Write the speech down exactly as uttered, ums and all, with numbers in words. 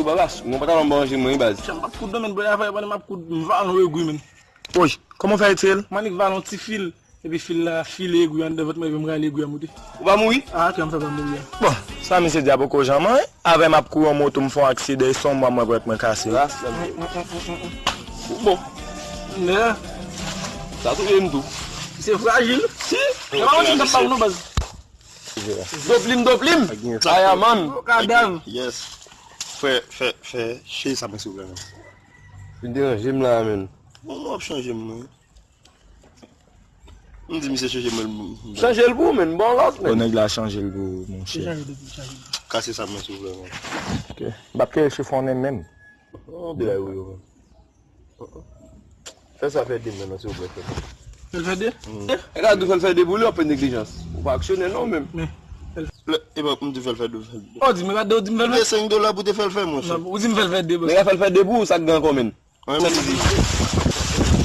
Balas, mwen pa ta ban manje mwen, baz. Chan, m ap koud non, men, bwè, afè, pandan m ap koud, m va nan egwi, men. Woj, kòman w fè retire l? M annik vale yon ti fil, epi fil la file egwi anndan vant mwen, epi m rale egwi a moute. Ou pa mouri? Ah, kè m fè pa mouri a. Bon, sa misye di a poko jan mwen. Avè m ap kouri yon moto, m fè yon aksidan, e se yon bra mwen prèt mwen kase. Ras, bon. Nè. Sa touye m tou. Se frajil. Si. E pa yon ti m t ap ba ou non, baz. Doplim, doplim. Ayaman. Kadav. Yes. Frè, fè, fè, chanje sa mwen, silvouplè, non. Vin deranje m la, men. Bon, nou ap chanje m, non. M di misye chanje mwen. Chanje l pou ou, men. Bon, lòt, men. Bon, nèg la chanje l pou ou, monchè. Kase sa mwen, silvouplè, non. Ok. M p ap kere chifon nan menm. Oh, bagay ou yo. Fè sa fè de men non, silvouplè, frè. Fè l fè de? E gade ou fè l fè de pou li, w ap fè neglijans. Ou pa aksyonè non, menm. Men. Lè, e pa m di fè l fè de, fè l de. Oh, di m gade, ou di m fè l fè. Senk dola pou te fè l fè, monchè. Non, ou di m fè l fè de, bòs. Nèg la fè l fè de pou ou, sa k gen ankò, menm. Mwen menm di.